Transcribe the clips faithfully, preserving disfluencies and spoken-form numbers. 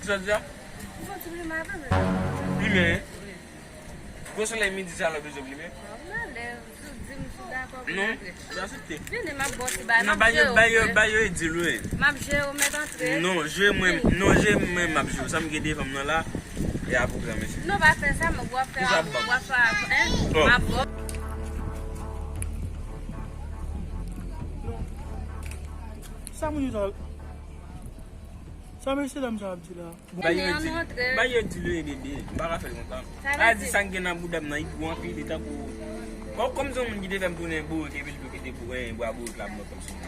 Sa di a? Ou fè ti plimen avè m. Plimen? Gwo solèy midi sa la, bezwen plimen? Bon, m alèz, ou di m si w dakò pou n antre. Non, m aksepte. Vini, m ap ba w ti bagay, m ap jere w, wi. Non, ba yo, ba yo, ba yo e di l, wi. M ap jere w, mèt antre. Non, jere mwen, non, jere mwen, m ap jere w. Sa m gen devan m nan la, e a pou gran mesye. Non, pa fè sa, m w ap fè, w ap fè, en, m ap ba w. Sa moun yo sa, sa mesye dam sa ap di la? Ba yo di, ba yo di lwe bebe, m pa ka fè l konsa. A di sa k gen nan bouda m nan, li gwo anpil, li tankou. Bon, kòm se yon moun ki te fè m tounen bourik, epi l tou kite pou, en, bwa bourik la, m wè kòm se yon.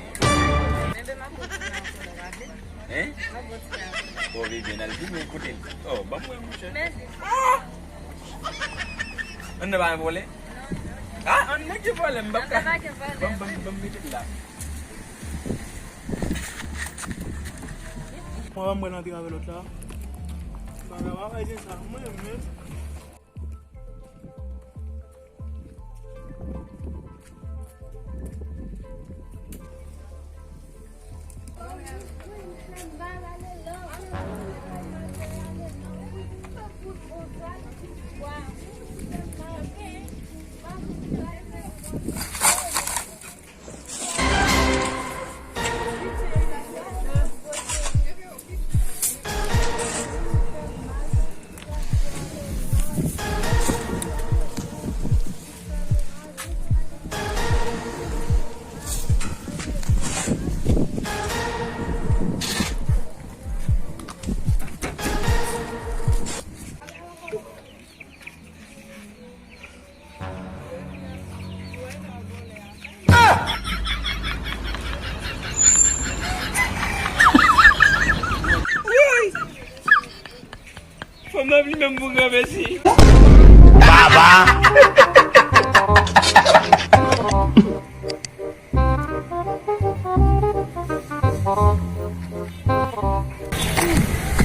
Bebe, m ap kontinye ankò, w pa vle? Hein? M ap kontinye ankò. Oh, bebe, n al vini kote l. Oh, ban m wè, monchè. Mèsi. Ah! Ann nan pa gen vòlè? Ah, ann nan gen vòlè, m p ap ka. Ann nan pa gen vòlè. Ban m, ban m, ban m mete l la. Mwen pa mwen antre avè lòt la. Bagay pa fè sa, mwen menm. Fanm nan vle menm pou granmesi. Baba.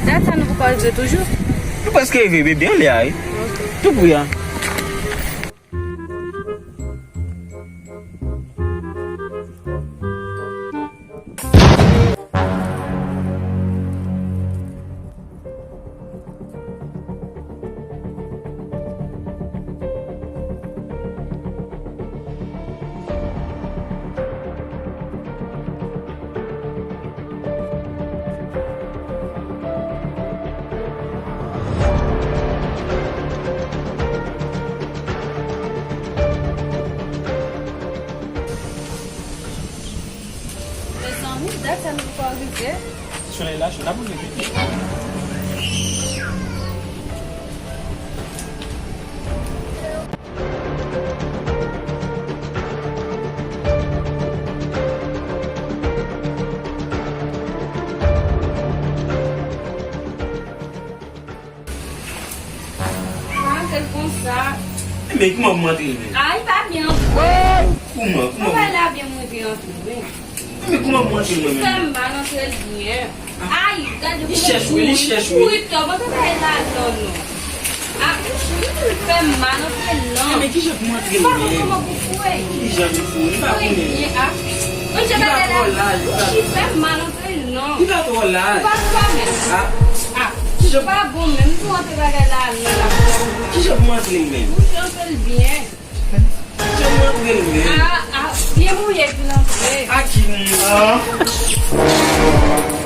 Dat sa nou poko rive toujou? Nou prèske rive, bebe, anlè a, wi. Ok. Tou pri a. Mezanmi, dat sa nou poko rive. Solèy la cho, n ap rive piti. Pa antre l konsa. Men kouman pou m antre l menm? A, li pa byen antre. Kouman, kouman? Ou pa la byen mwen te antre, wi. Men kouman pou m antre l mwen menm? Fè m mal antre l byen. Ay, gade kouman li chèch, wi, li chèch, wi. Kouri tò, mwen te bay la lò non. A, li fè m mal antre l non. Men kijan pou m antre l menm? Pa konn kouman pou foure. Kijan pou foure? Li pa konnen. Byen, a. Mwen te bay la lò. Li fè m mal antre l non. Li pa twò laj. Ou pa twò menm. A. A. Kijan? Ou pa bon menm. Ou antre bagay la, la, la. Kijan pou m antre l menm? Ou antre l byen. Kijan pou m antre l menm? A, a, byen mouye pou l antre. A ki moun? A.